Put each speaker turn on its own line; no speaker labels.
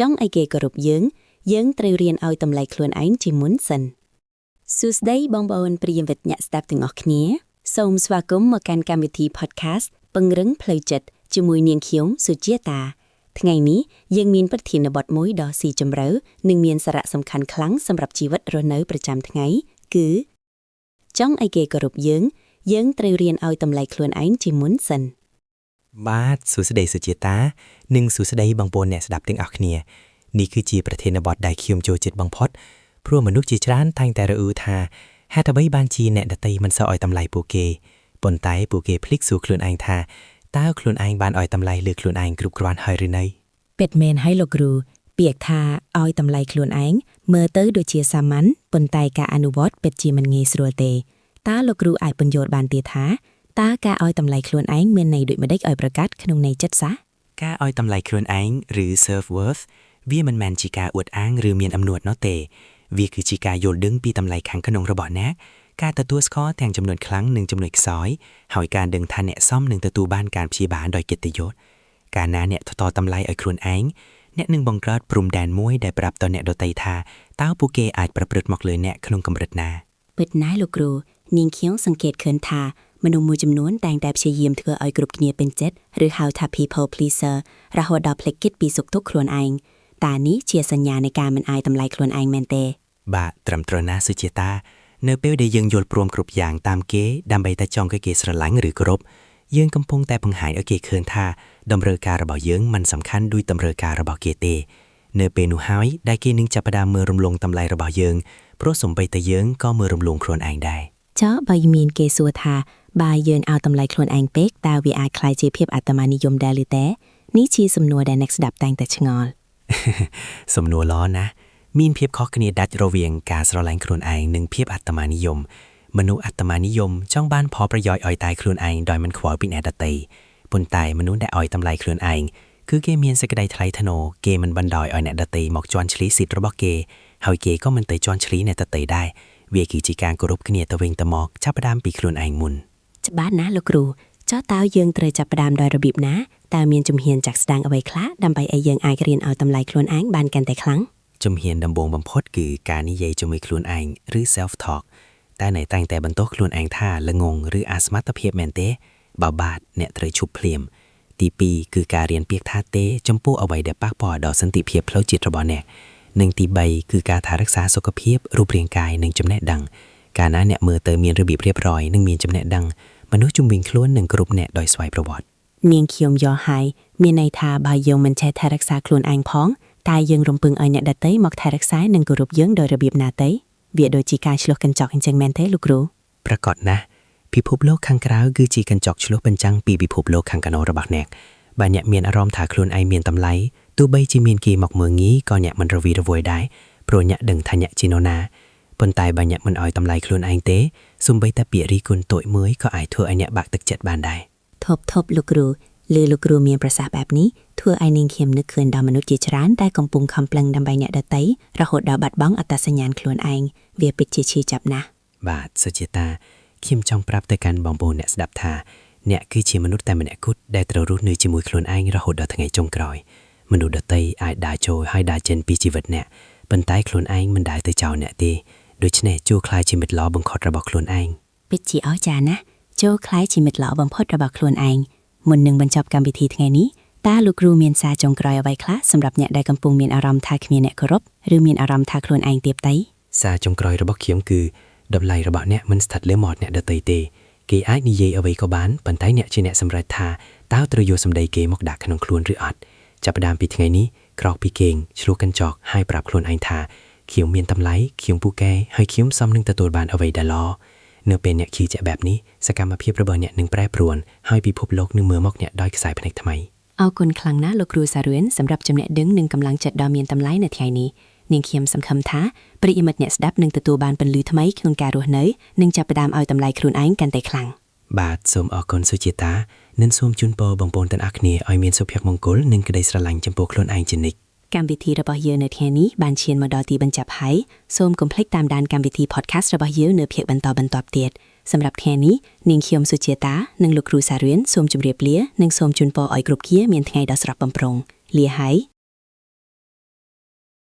ចង់ឲ្យគេគោរពយើង យើងត្រូវរៀនឲ្យតម្លៃខ្លួនឯងជាមុនសិនសួស្តីបងប្អូនប្រិយមិត្តអ្នកស្ដាប់ទាំងអស់គ្នា សូមស្វាគមន៍មកកាន់កម្មវិធី podcast ពង្រឹងផ្លូវចិត្តជាមួយនាងខ្ញុំសុជាតា ថ្ងៃនេះយើងមានប្រធានបទមួយដ៏ស៊ីជម្រៅនិងមានសារៈសំខាន់ខ្លាំងសម្រាប់ជីវិតរស់នៅប្រចាំថ្ងៃ គឺចង់ឲ្យគេគោរពយើង យើងត្រូវរៀនឲ្យតម្លៃខ្លួនឯងជាមុនសិន
បាទសួស្តីសុជាតា និងសួស្តីបងប្អូនអ្នកស្ដាប់ទាំងអស់គ្នានេះគឺជាប្រធានបទដែលខ្ញុំចូលចិត្តបំផុតព្រោះមនុស្សជាច្រើនតែងតែរអ៊ូថាហេតុអ្វីបានជាអ្នកដទៃមិនសូវឲ្យតម្លៃពួកគេប៉ុន្តែពួកគេភ្លេចសួរខ្លួនឯងថាតើខ្លួនឯងបានឲ្យតម្លៃលើខ្លួនឯងគ្រប់គ្រាន់ហើយឬនៅ
ពិតមែនហើយលោកគ្រូពាក្យថាឲ្យតម្លៃខ្លួនឯងមើលទៅដូចជាសាមញ្ញប៉ុន្តែការអនុវត្តពិតជាមិនងាយស្រួលទេតើលោកគ្រូអាចពន្យល់បានទេថាតើការឲ្យតម្លៃខ្លួនឯងមានន័យដូចម្តេចឲ្យប្រាកដក្នុងន័យចិត្តសាស្ត្រ
ការឲ្យតម្លៃខ្លួនឯងឬ self worth វាមិនមែនជាការអួតអាងឬមានអំនួតនោះទេវាគឺជាការយល់ដឹងពីតម្លៃខាងក្នុងរបស់អ្នកការទទួលស្គាល់ទាំងចំណុចខ្លាំងនិងចំណុចខ្សោយហើយការដឹងថាអ្នកសមនឹងទទួលបានការព្យាបាលដោយកិត្តិយសកាលណាអ្នកផ្ដល់តម្លៃឲ្យខ្លួនឯងអ្នកនឹងបង្កើតព្រំដែនមួយដែលប្រាប់ដល់អ្នកដទៃថាតើពួកគេអាចប្រព្រឹត្តមកលើអ្នកក្នុងកម្រិតណា
ពិតណាស់លោកគ្រូនាងខ្ញុំសង្កេតឃើញថាមនុស្សមួយចំនួនតែងតែព្យាយាមធ្វើឲ្យគ្រប់គ្នាពេញចិត្តឬហៅថា people pleaser រហូតដល់ភ្លេចគិតពីសុខទុក្ខខ្លួនឯងតើនេះជាសញ្ញានៃការមិនឲ្យតម្លៃខ្លួនឯងមែនទេ
បាទត្រឹមត្រូវណាស់សុជាតា នៅពេលដែលយើងយល់ព្រមគ្រប់យ៉ាងតាមគេដើម្បីតែចង់ឲ្យគេស្រឡាញ់ឬគោរពយើងកំពុងតែបង្ហាញឲ្យគេឃើញថាតម្រូវការរបស់យើងមិនសំខាន់ដូចតម្រូវការរបស់គេទេនៅពេលនោះហើយដែលគេនឹងចាប់ផ្ដើមមើលរំលងតម្លៃរបស់យើងព្រោះសូម្បីតែយើងក៏មើលរំលងខ្លួនឯងដែរ
ចុះបើមានគេសួរថាបើយើងឲ្យតម្លៃខ្លួនឯងពេកតើវាអាចក្លាយជាភាពអាត្មានិយមដែរឬទេនេះជាសំណួរដែលអ្នកស្ដាប់តែងតែឆ្ងល់
សំណួរល្អណាស់មានភាពខុសគ្នាដាច់រវាងការស្រឡាញ់ខ្លួនឯងនិងភាពអាត្មានិយមមនុស្សអាត្មានិយមចង់បានផលប្រយោជន៍ឲ្យតែខ្លួនឯងដោយមិនខ្វល់ពីអ្នកដទៃប៉ុន្តែមនុស្សដែលឲ្យតម្លៃខ្លួនឯងគឺគេមានសេចក្តីថ្លៃថ្នូរគេមិនបណ្ដោយឲ្យអ្នកដទៃមកជាន់ឈ្លីសិទ្ធិរបស់គេហើយគេក៏មិនទៅជាន់ឈ្លីអ្នកដទៃដែរវាគឺជាការគោរពគ្នាទៅវិញទៅមកចាប់ផ្ដើមពីខ្លួនឯងមុន
ច្បាស់ណាស់លោកគ្រូចុះតើយើងត្រូវចាប់ផ្ដើមដោយរបៀបណាតើមានជំហានចាក់ស្ដាងអ្វីខ្លះដើម្បីឲ្យយើងអាចរៀនឲ្យតម្លៃខ្លួនឯងបានកាន់តែខ្លាំង
ជំហានដំបូងបំផុតគឺការនិយាយជាមួយខ្លួនឯងឬ self talk តែអ្នកតែងតែបន្ទោសខ្លួនឯងថាល្ងង់ឬអសមត្ថភាពមែនទេបើបាទអ្នកត្រូវឈប់ភ្លាមទី2គឺការរៀនពាក្យថាទេចំពោះអ្វីដែលប៉ះពាល់ដល់សន្តិភាពផ្លូវចិត្តរបស់អ្នកនិងទី3គឺការថែរក្សាសុខភាពរូបរាងកាយនិងចំណេះដឹងកាលណាអ្នកមើលទៅមានរបៀបរៀបរយនិងមានចំណេះដឹងមនុស្សជុំវិញខ្លួននឹងគោរពអ្នកដោយស្វ័យប្រវត្តិ
នាងខ្ញុំយល់ហើយមានន័យថាបើយើងមិនចេះថែរក្សាខ្លួនឯងផងតែយើងរំពឹងឲ្យអ្នកដទៃមកថែរក្សានិងគោរពយើងដោយរបៀបណាទេវាដូចជាការឈ្លោះកញ្ចក់អញ្ចឹងមែនទេលោកគ្រូ
ប្រាកដណាស់ពិភពលោកខាងក្រៅគឺជាកញ្ចក់ឆ្លុះបញ្ចាំងពីពិភពលោកខាងក្នុងរបស់អ្នកបើអ្នកមានអារម្មណ៍ថាខ្លួនឯងមានតម្លៃទោះបីជាមានគេមកមើលងាយក៏អ្នកមិនរវីរវល់ដែរព្រោះអ្នកដឹងថាអ្នកជានរណាប៉ុន្តែបើអ្នកមិនឲ្យតម្លៃខ្លួនឯងទេសូម្បីតែពាក្យរិះគន់តូចមួយក៏អាចធ្វើឲ្យអ្នកបាក់ទឹកចិត្តបានដែរ
ធប់ធប់លោកគ្រូឬលោកគ្រូមានប្រសាសន៍បែបនេះធ្វើឲ្យនាងខ្ញុំនឹកឃើញដល់មនុស្សជាច្រើនដែលកំពុងខំប្រឹងដើម្បីអ្នកដទៃរហូតដល់បាត់បង់អត្តសញ្ញាណខ្លួនឯងវាពិតជាឈឺចាប់ណាស់
បាទសុជាតាខ្ញុំចង់ប្រាប់ទៅកាន់បងប្អូនអ្នកស្ដាប់ថាអ្នកគឺជាមនុស្សតែម្នាក់គត់ដែលត្រូវរស់នៅជាមួយខ្លួនឯងរហូតដល់ថ្ងៃចុងក្រោយមនុស្សដទៃអាចដើរចូលហើយដើរចេញពីជីវិតអ្នកប៉ុន្តែខ្លួនឯងមិនដែលទៅចោលអ្នកទេដូច្នេះចូរក្លាយជាមិត្តល្អបំផុតរបស់ខ្លួនឯង
ពិតជាអស្ចារ្យណាស់ចូរក្លាយជាមិត្តល្អបំផុតរបស់ខ្លួនឯងមុននឹងបញ្ចប់កម្មវិធីថ្ងៃនេះតើលោកគ្រូមានសារចុងក្រោយអ្វីខ្លះសម្រាប់អ្នកដែលកំពុងមានអារម្មណ៍ថាគ្មានអ្នកគោរពឬមានអារម្មណ៍ថាខ្លួនឯងទាបតី
សារចុងក្រោយរបស់ខ្ញុំគឺតម្លៃរបស់អ្នកមិនស្ថិតលើមាត់អ្នកដទៃទេគេអាចនិយាយអ្វីក៏បានប៉ុន្តែអ្នកជាអ្នកសម្រេចថាតើត្រូវយកសម្ដីគេមកដាក់ក្នុងខ្លួនឬអត់ចាប់ផ្ដើមពីថ្ងៃនេះក្រោកពីគេងឆ្លុះកញ្ចក់ហើយប្រាប់ខ្លួនឯងថាខ្ញុំមានតម្លៃខ្ញុំពូកែហើយខ្ញុំសមនឹងទទួលបានអ្វីដែលល្អនៅពេលអ្នកជឿជាក់បែបនេះសកម្មភាពរបស់អ្នកនឹងប្រែប្រួលហើយពិភពលោកនឹងមើលមកអ្នកដោយខ្សែភ្នែកថ្មី
អរគុណខ្លាំងណាស់លោកគ្រូសារឿនសម្រាប់ចំណេះដឹងនិងកម្លាំងចិត្តដ៏មានតម្លៃនៅថ្ងៃនេះនាងខ្ញុំសង្ឃឹមថាប្រិយមិត្តអ្នកស្ដាប់នឹងទទួលបានពន្លឺថ្មីក្នុងការរស់នៅនិងចាប់ផ្ដើមឲ្យតម្លៃខ្លួនឯងកាន់តែខ្លាំង
បាទសូមអរគុណសុជាតានិងសូមជូនពរបងប្អូនទាំងអស់គ្នាឲ្យមានសុភមង្គលនិងក្តីស្រឡាញ់ចំពោះខ្លួនឯងជានិច្ច
កម្មវិធីរបស់យើងនៅថ្ងៃនេះបានឈានមកដល់ទីបញ្ចប់ហើយសូមកុំភ្លេចតាមដានកម្មវិធី podcast របស់យើងនៅភាគបន្តបន្ទាប់ទៀតសម្រាប់ថ្ងៃនេះនាងខ្ញុំសុជាតានិងលោកគ្រូសារឿនសូមជម្រាបលានិងសូមជូនពរឲ្យគ្រប់គ្នាមានថ្ងៃដ៏ស្រស់បំព្រងលាហើយ។